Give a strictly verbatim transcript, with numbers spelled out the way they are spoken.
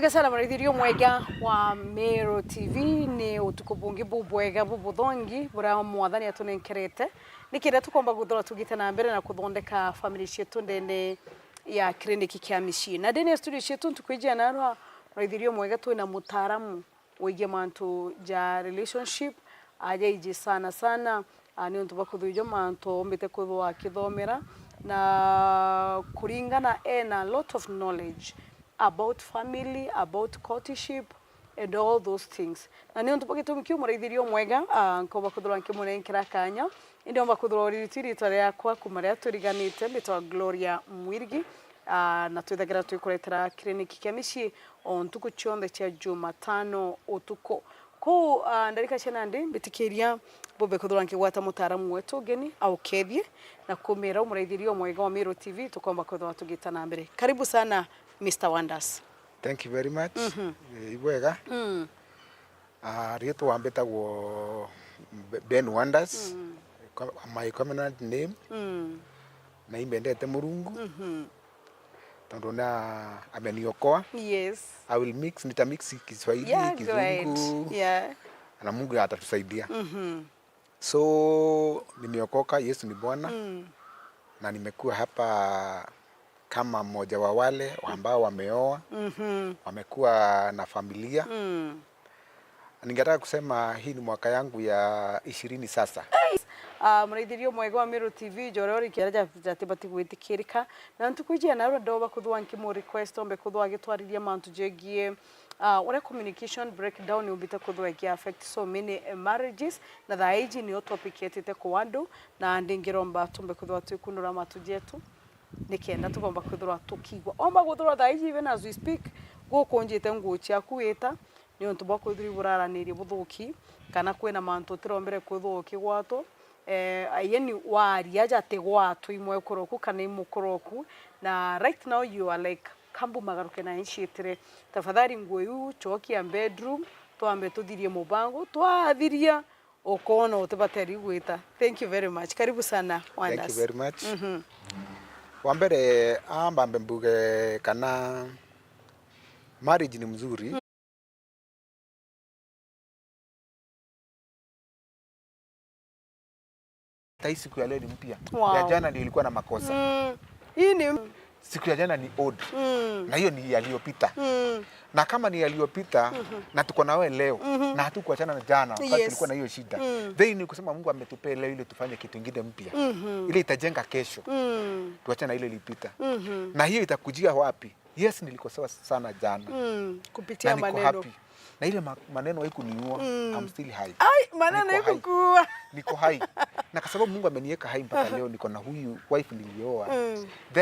Sana muraithirio mwega wa Meru T V, ni utuku bungi bubwega bubuthongi buria Mwathani atunenkerete, nikenda tukomba guthura tugite na mbere na kuthondeka family cietu ndene ya kiriniki kia micii. Na ndene ya studio cietu ntuku iji ya narua, muraithirio mwega, twina mutaaramu wigie mantu ja relationship, aja iji sana sana, ah, ni untu bwa kwithirwa ijo mantu ombite kwithirwa akithomera, na kuringana ena a lot of knowledge about family, about courtship and all those things. Na ni untu bwa gitumi kiu muraithirio mwega, ah, nkomba kwithirwa nkimunenkera kanya, indi omba kwithirwa uririti ritwa riakwa kuma riria twiriganite, mbitwa Gloria Mwirigi, ah, na twithagira twikuretera kiriniki kia micii o ntuku cionthe cia Jumatano utuku. Kou, ah, ndarika cia nandi, mbitikiria mbumbe kwithirwa nkigwata mutaaramu wetu ugeni aukethie na kumira umuraithirio mwega wa Meru T V, tukomba kwithirwa tugita na mbere. Karibu sana, Mister Wonders. Thank you very much. Mhm. Eh, ibwega. Mm. Ah, riitwa mbitagwo Be-, Ben Wonders. Mm. Co-, my covenant name. Mm. Na imbendete Murungu. Mhm. Tondu na ameniokoa. Yes. I will mix, nitamix Kiswahili, yeah, go ahead. Kizungu. Yeah. Na Mungu atatusaidia. Mhm. So, nimeokoka, Yesu ni Bwana. Mm. Na nimekuwa hapa kama mmoja wa wale ambao wameoa, mhm, wamekuwa na familia. Mm. Ningetaka kusema hii ni mwaka yangu ya ishirini sasa. Ah, muraithirio mwega wa Meru T V, njorori kiara ja-, jatibati gwitikirika. Na ntuku iji ya narua ndoba kuthwa nkimu request ombe kuthwa agitwariria mantu jegie, ah, uria communication breakdown yumbite kuthwa iki affect so many, eh, marriages. Na thaa iji niyo topic yetite kwa andu, na ndingiromba tumbe kuthwa twikunura matu jetu. Nikenda tukomba kwithirwa tukigwa. Omba kwithirwa thaa iji, even as we speak, guku unjite nguu ciaku wita, ni untu bwa kwithirwa iburaranirie buthuki, kana kwina mantu utirombere kwithirwa ukigwatwo. Eh, yani waria aja atigwatwo imwe kuroku kana imukoroku, na right now you are like, kambu magaruke na nshitire. Tafadhali nguu iu, chokia bedroom, twambe tuthirie mubango, twathiria, ukoona utibateri gwita. Thank you very much. Karibu sana, Wonders. Thank you very much. Mhm. Wa mbere, amba mbe mbuge kana marriage ni mzuri. Mm. Hata hii siku ya leo ni mpya. Wow. Ya jana ndio ilikuwa na makosa. Mm. Hii ni Siku ya jana ni old. Mm. Na hiyo ni yaliyopita. Mm. Na kama ni yaliyopita, mhm, na tuko na wewe leo, mhm, na hatukuachana na jana, wakati, yes, tulikuwa na hiyo shida. Mm. Then ni kusema Mungu ametupea leo ili tufanye kitu ingine mpya. Mhm. Ile itajenga kesho. Mm. Tuachane na ile ilipita. Mhm. Na hiyo itakujia wapi? Yes, nilikosewa sana jana. Mm. Kupitia maneno. Na niko happy. Na ile ma-, maneno haikuniua, mm, I'm still high. Ai, maneno haikukuua. Niko high. Niko high. Na kwa sababu Mungu ameniweka high mpaka leo, niko na huyu wife nilioa. Mm. Then